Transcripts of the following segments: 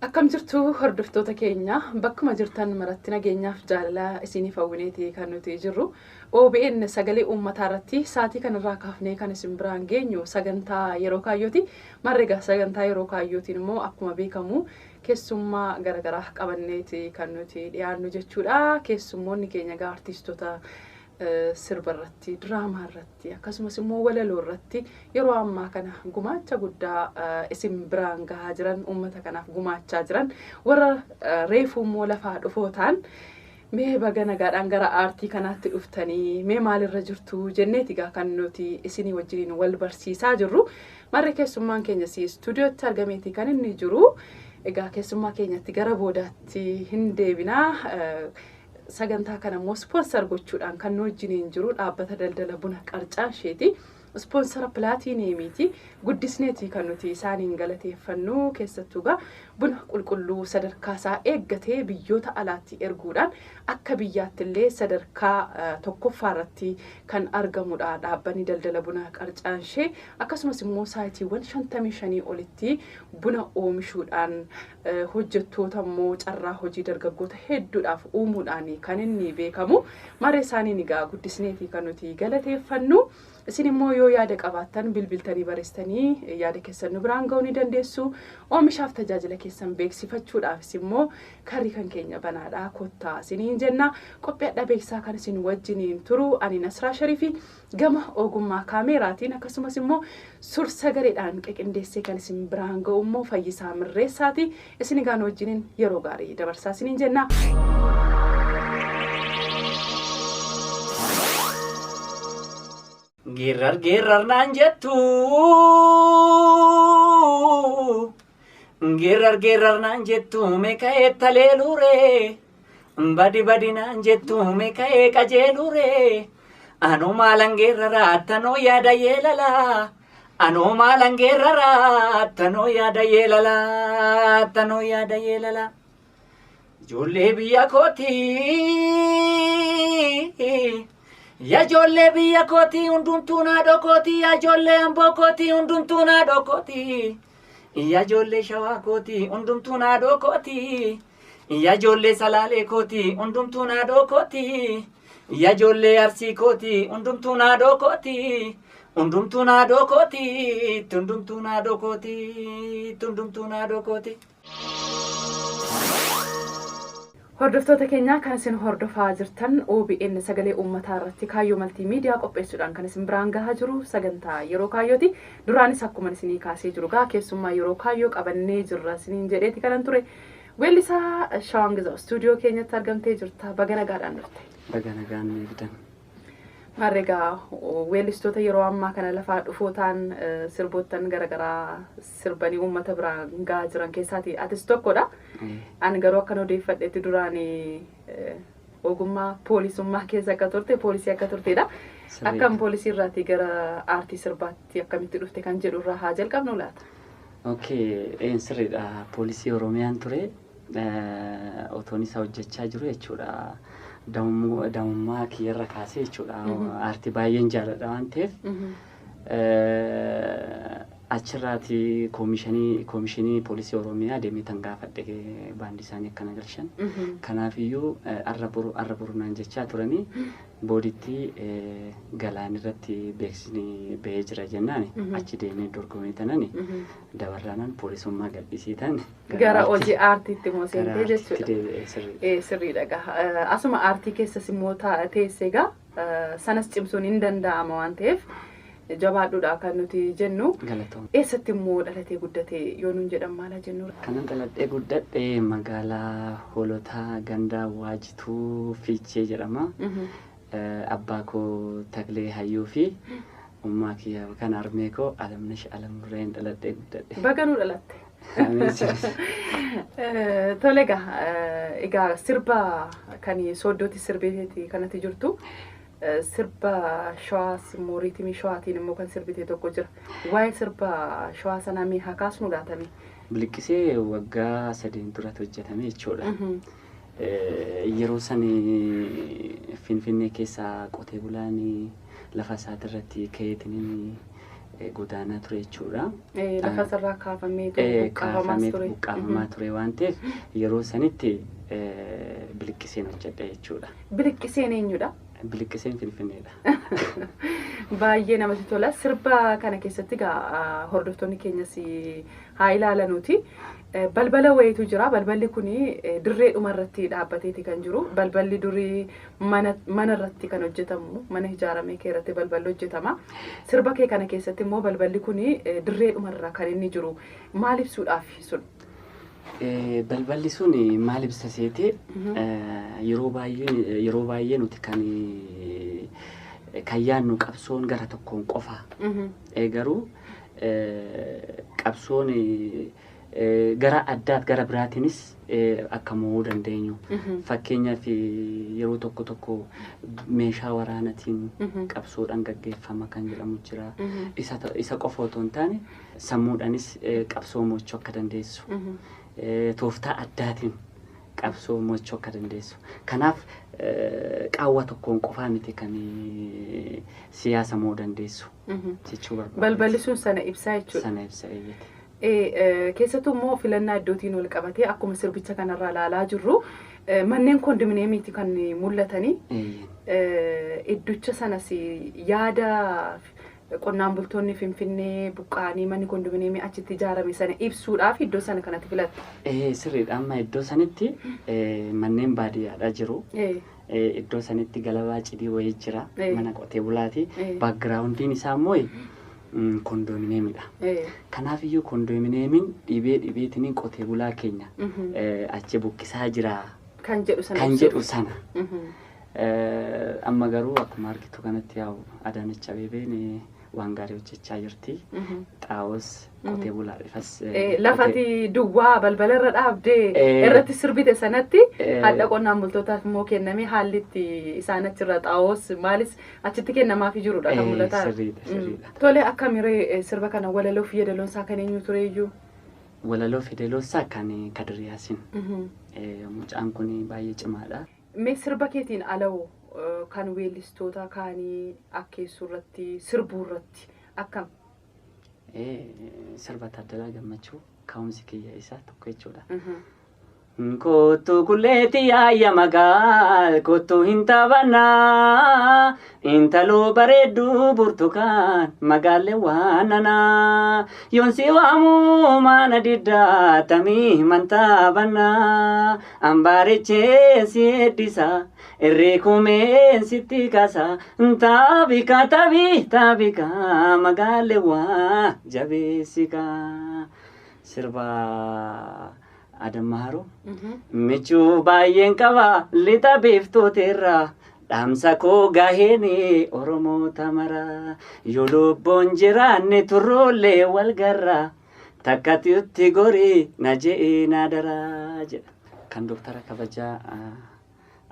Akkam jirtu hordoftoota keenya, bakkuma jirtan maratti nageenyaaf jaalala isiniif hawwineeti kan nuti jirru. OBN sagalee uummataa irratti sa'aatii kanarraa kaafnee kan isin biraan geenyu sagantaa yeroo kaayyooti. Marreegaa sagantaa yeroo kaayyootiin immoo akkuma beekamu keessummaa garaagaraa qabanneeti kan nuti dhiyaannu jechuudha. Keessummoonni keenya egaa artiistota sirba irratti, diraamaa irratti, akkasumas immoo walaloo irratti yeroo ammaa kana gumaacha guddaa isin biraan gahaa jiran, uummata kanaaf gumaachaa jiran, warra reefuu immoo lafaa dhufoo ta'an, mee baga nagaadhaan gara aartii kanaatti dhuftanii, mee maalirra jirtu jenneeti egaa kan nuti isinii wajjiniin wal barsiisaa jirru. Marri keessummaan keenya si istuudiyootti argameeti kan inni jiru. Egaa keessummaa keenyatti gara boodaatti hin deebinaa. Sagantaa kana immoo sponsor gochuudhaan kan nu wajjiniin jiru dhaabbata daldala buna Qarcaansheeti. Ispoonsara pilaatiiniyeemiiti. Guddisneeti kan nuti isaaniin galateeffannu, keessattuu egaa buna qulqulluu sadarkaa isaa eeggatee biyyoota alaatti erguudhaan akka biyyaatti illee sadarkaa tokkoffaa irratti kan argamudha dhaabbanni daldala buna Qarcaanshee. Akkasumas immoo saayitiiwwan 55 olitti buna oomishuudhaan hojjettoota immoo carraa hojii dargaggoota hedduudhaaf uumuudhaan kan inni beekamu. Maree isaaniin egaa guddisneeti kan nuti galateeffannu. Isin immoo yoo yaada qabaattan bilbiltanii barreessitanii yaada keessan nu biraan ga'uu ni dandeessu. Oomishaaf tajaajila keessan beeksifachuudhaafis immoo karri kan keenya banaadha. Kottaa isiniin jenna. Qophii adda beeksisaa kan isin wajjiniin turu ani Nasraa Sharifi, gama ogummaa kaameeraatiin akkasumas immoo sur sagaleedhaan qindeessee kan isin biraan ga'u immoo Fayyisaa Mirreessaati. Isin egaa nu wajjiniin yeroo gaarii dabarsaa isiniin jenna. Geerrar geerrar naan jettu. Geerrar geerrar naan jettu, meeqa eettaleelure. Badi badi naan jettu, meeqa ee qajeelure. Anoo maalan geerrara, attanoo yaada yeelala. Anoo maalan geerrara, attanoo yaada yeelala. Attanoo yaada yeelala. Ijoollee biyya kooti. Yaa ijoollee biyya kooti, hundumtuu naadhoo kooti. Yaa ijoollee Amboo kooti, hundumtuu naadhoo kooti. Yaa ijoollee Shawaa kooti, hundumtuu naadhoo kooti. Yaa ijoollee Salaalee kooti, hundumtuu naadhoo kooti. Yaa ijoollee Arsii kooti, hundumtuu naadhoo kooti. Hundumtuu naadhoo kooti, hundumtuu naadhoo kooti, hundumtuu naadhoo kooti. Hordoftoota keenya, kan isin hordofaa jirtan OBN sagalee uummataa irratti kaayyoo maltii miidiyaa qopheessuudhaan kan isin biraan gahaa jiru sagantaa yeroo kaayyooti. Duraanis akkuma isinii kaasee jiru gaa keessummaa yeroo kaayyoo qabannee jirra isiniin jedheeti kanan ture. Weellisaa Shawaan Gizaw istuudiyoo keenyatti argamtee jirta. Baga nagaadhaan dhufte. Baga nagaan eegdan. Maarree egaa weellistoota yeroo ammaa kana lafaa dhufoo ta'an, sirboottan garaagaraa sirbanii uummata biraan gahaa jiran keessaati atis tokkodha. Ani garuu akkan odeeffadhetti duraan ogummaa poolisummaa keessa akka turte, poolisii akka turtedha. Akkam poolisii irraatii gara aartii sirbaatti akkamitti dhufte kan jedhu irraa haa jalqabnu laata? Okay, sirriidha. Poolisii Oromiyaan ture. Otoon isa hojjechaa jiru jechuudha. Daa'imummaa kiyyarra kaasee jechuudha. Aartii baay'een jaaladha waan ta'eef. Achirraati koomishinii poolisii Oromiyaa deemee tan gaafadhe baandii isaanii akkana galchan. Kanaafiyyuu arra boru arra boru naan jechaa turanii booditti galaan irratti beeksisni bahee jira jennaan achi deemee dorgomee tanani dabarraanaan poolisummaa gadhiisiitan gara hojii aartiitti immoo seentee jechuudha. Sirriidha egaa. Asuma aartii keessas immoo teessee egaa sanas cimsuun hin danda'ama waan ta'eef jabaadhuudha kan nuti jennu. Eessatti immoo dhalatee guddatee yoo nuun jedhan maala jennu? Kanan dhaladhee guddadhe magaalaa Hoolotaa, ganda Waajituu Fiichee jedhama. Abbaa koo Taklee Hayyuu fi ummaa kiyya kan harmee koo Alamnash Alamurreen dhaladhee guddadhe. Baga nuu dhalatte. Tole egaa sirba kan sooddootti sirbeeteeti kanatti jirtu. Sirba Shawaas immoo riitimii Shawaatiin immoo kan sirbite tokko jira. Waa'ee sirba Shawaa sanaa mee haa kaasnu laatame? Biliqqisee waggaa 3 duratti hojjetame jechuudha. Yeroo san Finfinnee keessa qotee bulaan Lafa isaatirratti ka'eetiin godaanaa ture jechuudha. Lafa isarraa kaafamee buqqaafamaas ture. Buqqaafamaa ture waan ta'eef yeroo sanitti biliqqiseen hojjedha jechuudha. Biliqqiseen eenyudha? Biliqqiseen Finfinneedha. Baay'ee namatti tola. Sirba kana keessatti egaa hordoftoonni keenyas haa ilaalanuuti. Balbala wayiitu jira. Balballi kun dirree dhumarratti dhaabbateeti kan jiru. Balballi durii mana irratti kan hojjetamu, mana ijaaramee kee irratti balballi hojjetama. Sirba kee kana keessatti immoo balballi kun dirree dhumarra kan inni jiru. Maal ibsuudhaaf sun? Balballi sun maal ibsa seete, yeroo baay'ee nuti kan yaadnu qabsoon gara tokkoon qofa. Garuu qabsoon gara addaat gara biraatiinis akka mo'uu dandeenyu. Fakkeenyaaf yeroo tokko tokko meeshaa waraanaatiin qabsoodhaan gaggeeffama kan jedhamu jira. Isa qofa otoo hin taane sammuudhaanis qabsoo mo'achuu akka dandeessu. Tooftaa addaatiin qabsoo mo'achuu akka dandeessu. Kanaaf qaawwa tokkoon qofaa miti kan siyaasa mo'uu dandeessu jechuu barbaada. Balballi sun sana ibsaa jechuudha. Sana ibsa eeyyate. Keessattuu immoo filannaa iddootiin wal qabatee akkuma sirbicha kanarraa ilaalaa jirru manneen kondominiyeemiiti kan mul'atanii iddicha sanas yaada qonnaan bultoonni Finfinnee buqqa'anii manni kondominiyeemii achitti ijaarame sana ibsuudhaaf iddoo sana kanatti filatte. Sirriidha, amma iddoo sanitti manneen baadiyyaadha jiru. Iddoo sanitti galabaa cidii wayii jira, mana qotee bulaati. Baakgiraawundiin isaa immoo kondominiyeemidha. Kanaaf iyyuu kondominiyeemiin dhibee dhibeetiin qotee bulaa keenya achi buqqisaa jira kan jedhu sana. Kan jedhu sana. Amma garuu akkuma argitu kanatti yaa'u Adaanech Abeebeen waan gaarii hojjechaa jirti. Xaa'oos qotee bulaadhaafis. Lafati duwwaa balbala irra dhaabdee irratti sirbite sanatti haadha qonnaan bultootaaf immoo kenname, haalli itti isaan achirra xaa'oos maalis achitti kennamaafii jirudha kan mul'ataa. Sirriidha, sirriidha. Tole, akka miree sirba kana walaloo fi yeedaloon isaa kan eenyu tureeyyuu? Walaloo fi yeedaloon isaa kan Kadir Yaasin. Mucaan kun baay'ee cimaadha. Mee sirba keetiin alawoo kan weellistoota kaanii akkeessuu irratti, sirbuu irratti akkam? Sirba Taaddalaa Gammachuu ka'umsi kiyya isaa tokko jechuudha. Kottu kulleetti yaayya magaal, kottu hin taphannaa, intaloo bareedduu burtukaan magaalee waananaa, yoonsi waamuu maana diddaa tamii mantaabannaa, ambaarichee si eeddisa, irree kumeen sitti kaasa, taabika tabii taabika magaalee waa jabeessika. Sirba Adam Maharoo. Michuu baay'een qaba lixa biiftuutirra, dhaamsa koo gaheeni Oromoota mara, yoo lubbuun jiraanne turroollee wal garra, takkatitti gorii na je'ee na daraa jedha. Kan Dooktara Kabajaa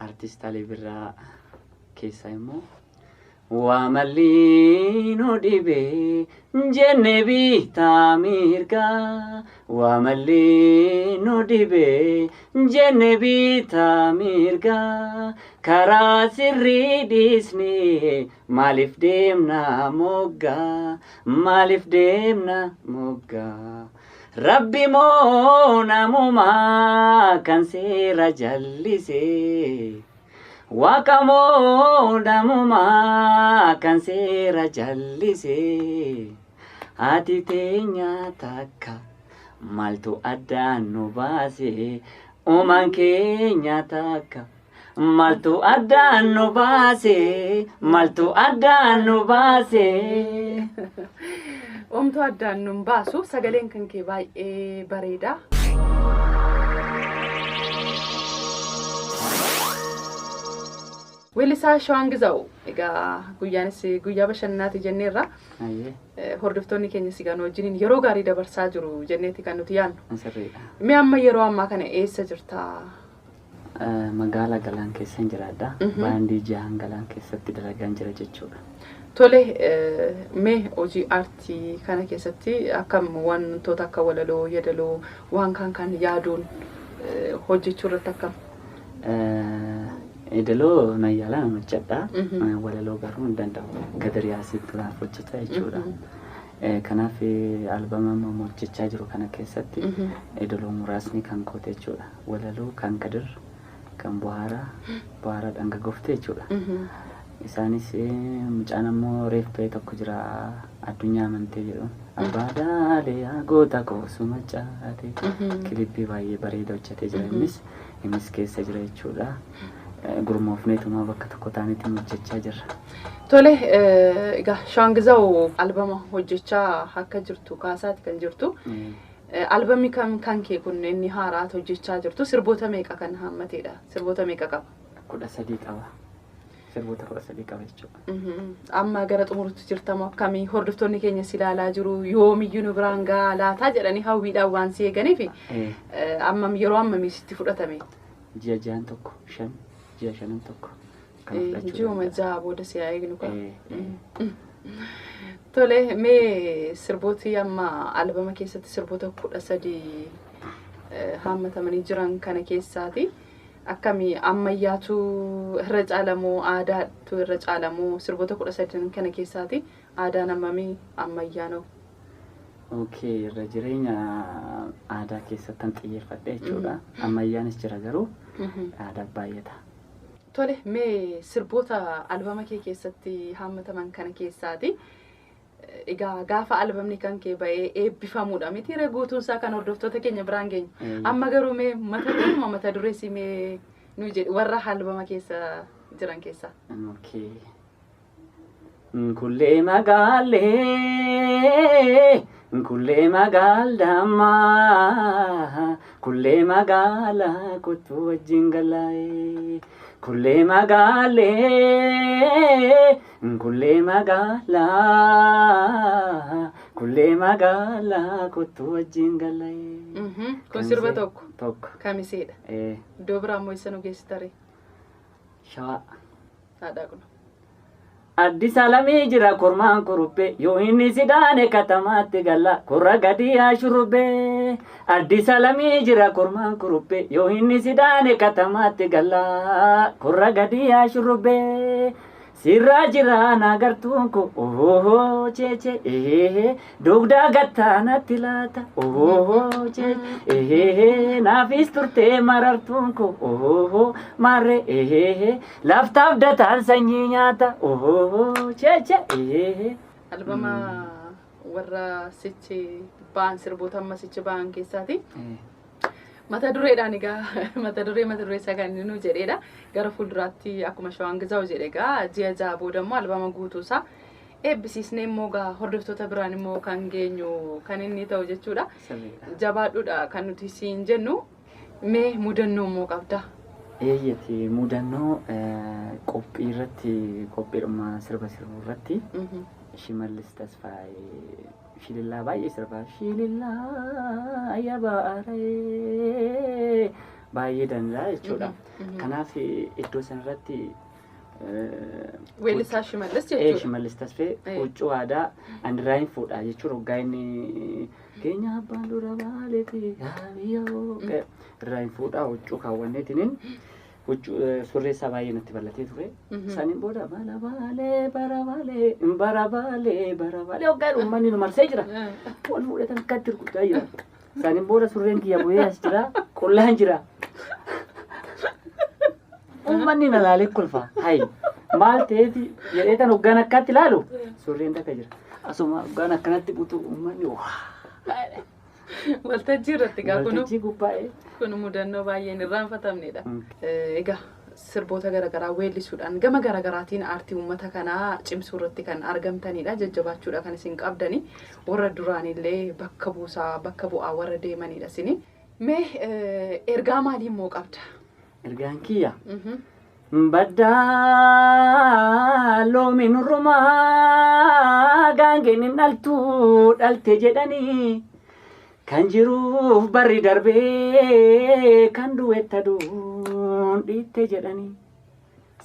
Artist Alii Birraa keessaa immoo waa malli nu dhibee jenne biitaa mirgaa, waa malli nu dhibee jenne biitaa mirgaa, karaa sirrii dhiisnee maaliif deemna moggaa, maaliif deemna moggaa, Rabbi moo namumaa kan seera jallisee, Waaqa moo namumaa kan seera jallisee, haati teenya takka maaltu addaan nu baase, uumaan keenya takka maaltu addaan nu baase, maaltu addaan nu baase. Omtuu addaan nun baasu, sagaleen kan kee baay'ee bareeda. Weellisaa Shawaan Gizaa'u, egaa guyyaanis guyyaa bashannanaati jenneerra. Hordoftoonni keenya sigaan wajjiniin yeroo gaarii dabarsaa jiru jenneeti kan nuti yaadnu. Sirriidha. Mee amma yeroo ammaa kana eessa jirta? Magaalaa Galaan keessan jiraadha. Baandii jahan Galaan keessatti dalagaan jira jechuudha. Tole, mee hojii aartii kana keessatti akkam, wantoota akka walaloo, yeedaloo, waan kaan kan yaaduun hojjechuu irratti akkam? Yeedaloo nan yaalaa nan hojjedha. Walaloo garuu hin danda'u. Kadir Yaasiin naaf hojjeta jechuudha. Kanaaf albama amma hojjechaa jiru kana keessatti yeedaloo muraasni kan koote jechuudha. Walaloo kan Kadir, kan Buhaaraa, Buhaaraa dhangaggoofte jechuudha. Isaanis mucaan ammoo reef ba'e tokko jira addunyaa amantee jedhu. Abbaa daalee goota koo suma caate. Kilippii baay'ee bareeda hojjetee jira innis. Innis keessa jira jechuudha. Gurmoofneetuma bakka tokko taanetti hojjechaa jirra. Tole, egaa Shaangizaw albama hojjechaa akka jirtu kaasaati kan jirtu. Albamni kan kee kun inni haaraatu hojjechaa jirtu sirboota meeqa kan haammatedha? Sirboota meeqa qaba? 13 qaba. Sirboota 13 qaba jechuudha. Amma gara xumurutti jirtamoo akkamii hordoftoonni keenya si ilaalaa jiru yoomiyyuu nu biraan gahaa laataa jedhanii hawwiidhaan waan si eeganiif ammam yeroo ammamii sitti fudhatame? Ji'a ja'an tokko shan ji'a shanan tokko kan fudhachuu Ji'uma danda'a. 6 booda si haa eegnu kaa. Tole, mee sirbooti amma albama keessatti sirboota 13 haammatamanii jiran kana keessaati akkamii ammayyaatu irra caalamoo aadaatu irra caalamoo sirboota 13 kana keessaati aadaan ammamii ammayyaanoo? Okay, irra jireenya aadaa keessattan xiyyeeffadhe jechuudha. Ammayyaanis jira garuu aadaa baay'ata. Tole, mee sirboota albama kee keessatti haammataman kana keessaati egaa gaafa albamni kan kee ba'ee eebbifamuudha miti ree guutuun isaa kan hordoftoota keenya biraan geenyu. Amma garuu mee mata duruma mata dureessi mee nu jedhi warra albama keessa jiran keessaa. Okay. Kullee magaalee, kullee magaalamaa, kullee magaalaa kottu wajjin galaa'ee. Kullee magaalee, kullee magaalaa, kullee magaalaa kottu wajjin galaa'ee. Kun sirba tokko. Tokko. Kamiseedha. Iddoo biraa immoo eessa nu geessitare? Shawaa. Haadhaa kun. Addis Alamii jira kormaan kuruphee yoo inni sidaane katamaatti galla korra gadi yaa shurrubbee. Addis Alamii jira kormaan kuruphee yoo inni sidaane katamaatti galla korra gadi yaa shurrubbee. Sirraa jira naagartuun ko ohohoo cheeche eheehee dugdaa gattaa natti laata ohohoo cheeche eheehee naafis turtee marartuun ko ohohoo marree eheehee laftaaf dataan sanyii nyaata ohohoo cheeche eheehee. Albama warra sichi ba'an sirboota amma sichi ba'an keessaati. Mata dureedhaan egaa mata duree isaa kan inni nu jedheedha. Gara fuulduraatti akkuma Shawaangizaw jedhe egaa ji'a 6 booda immoo albama guutuusaa eebbisiisnee immoo egaa hordoftoota biraan immoo kan geenyu kan inni ta'u jechuudha. Jabaadhuudha kan nuti siin jennu. Mee mudannoo immoo qabda? Eeyyati mudannoo qophii irratti qophiidhuma sirba sirbuu irratti Shimallis Tasfaayee shilillaa baay'ee sirbaa shilillaa yabaaree baay'ee danda'a jechuudha. Kanaaf iddoo sanarratti Weellisaa Shimallis jechuudha. Shimallis Tasfee huccuu aadaa anirraa hin fuudha jechuudha. Hoggaa inni keenya abbaan dura baaleeti yaabiyyoo irraa hin fuudha huccuu kaawwanneetiniin huccuu surree isaa baay'ee natti bal'atee ture. Saniin booda bara baalee bara baalee bara baalee bara baalee hoggaa uummanni nu marsee jira. Wal fuudhee tan akkatti rukutaa jira. Saniin booda surreen kiyya bu'ee as jira qullaan jira. Uummanni na laalee kolfa. Hayi maal ta'eeti jedhee tan hoggaan akkatti ilaalu surreen takka jira. Asuma hoggaan akkanatti butu uummanni waa. Waltajjii irratti egaa kunu Waltajjii gubbaa'ee. kun mudannoo baay'een irraanfatamnedha. Egaa sirboota garaagaraa weellisuudhaan gama garaagaraatiin aartii uummata kanaa cimsuu irratti kan argamtanidha. Jajjabaachuudha kan isin qabdani. Warra duraanillee bakka buusaa bakka bu'aa warra deemanidha isini. Mee ergaa maalii immoo qabda? Ergaan kiyya. Baddaa loomiin rumaa gaangeen hin dhaltu dhalte jedhanii kan jiruuf barri darbee kan du'etta duun dhiitte jedhanii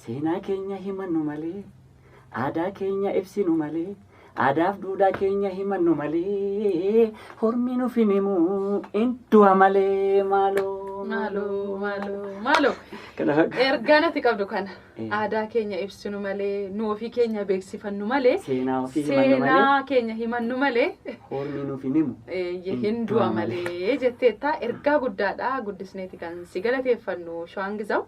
seenaa keenya himannu malee aadaa keenya ibsinu malee aadaaf duudhaa keenya himannu malee hormi nuuf hin himu hin du'a malee maaloo. Maaloo. Maaloo maaloo maaloo. Kana fakkaata. Ergaan ati qabdu kana Eh. aadaa keenya ibsinu malee, nu ofii keenya beeksifannu malee, Seenaa ofii himannu malee seenaa keenya himannu malee hormi nuuf hin himu. Hin du'a malee jetteetta. Ergaa guddaadha, guddisneeti kan si galateeffannu, Shawaan Gizaw.